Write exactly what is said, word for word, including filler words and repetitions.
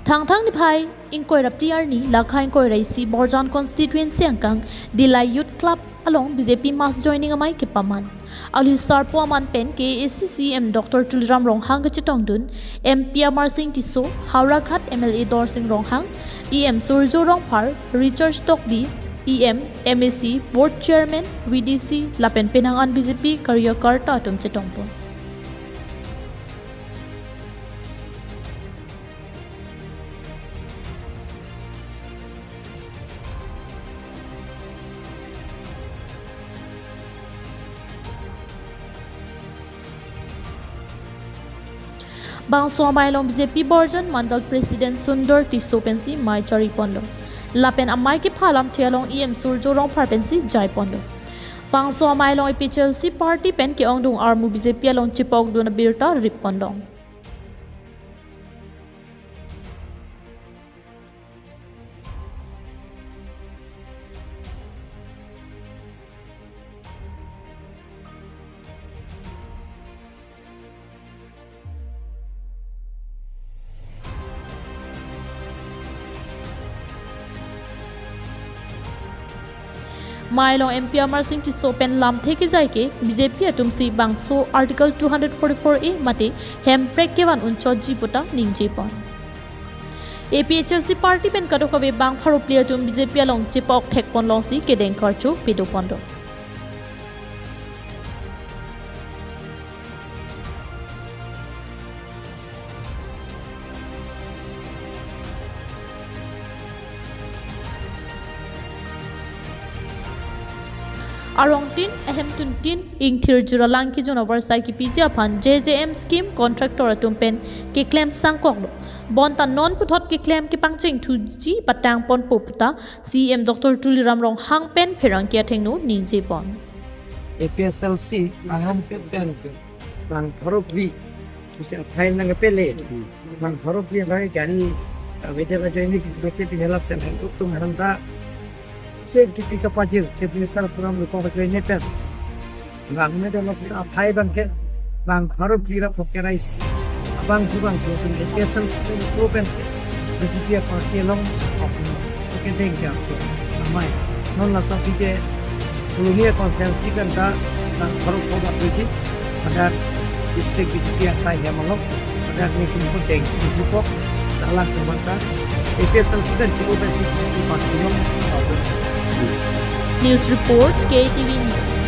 Thangthang niphai ingkoi ra phli arni, lakha ingkoi ra isi Borjan constituency angkang Dillai Youth Club along B J P mass joining amei kepaman. Alu sarpo aman pen K A A C C E M Doctor Tuliram Ronghang kachetongdun, M P Amarsing Tisso, Howraghat M L A Dorsing Ronghang, E M Surjya Rongphar, Richard Tokbi, E M, M A C, Board Chairman, V D C, lapen penang an B J P karyakarta atum chetongpon. Bangso amei along B J P Borjan Mandal President Sundar Tisso pensi mei chariponlo. Lapen amei kepha alamthe along E M Surjya Rongphar pensi jaiponlo. Bangso amei along A P H L C party pen ke-ongdung armu B J P along chepokdun abirta ripponlong. Mei along M P Amarsing Tisso pen lamthe kejai ke B J P atum si bangso Article two hundred forty-four A mate hemprek kevan unchotji puta ningjepon. A P H L C party pen kadokave bang pharo phli atum B J P along chepok thekpon longsi kedeng karcho pedoponlo. Arongtin, ahemtuntin, ingthir juralang kejun avarsai kepiji aphan J J M scheme contractor atum pen keklem sangkoklo. Bonta non puthot keklem kepangcheng thuji patangponpo puta C E M Doctor Tuliram Ronghang pen pherangke athengno ningjepon. A P H L C aham pen bang pharo phli pusi athai nangpele. Bang pharo phli bang gari, ah, wede la join ni bete pinela sen hen tuk tum han ta. Che kipi kapajir, Chief Minister program lo kong join ni pen. Bang me de lo sita athai bang ke, bang pharo phli ra phok ke rais. Abang thu bang thu tum A P H L C pen sto pen si. B J P party along, so kedeng ke aso. Amei. Non laso aphi ke Colonial constituency pen ta bang pharo phok bak doji, hadak district B J P asai hem along, hadak ni tum pun deng, tum pok, dalang tum ta, A P H L C pen si open si B J P party along. News report, K T V News.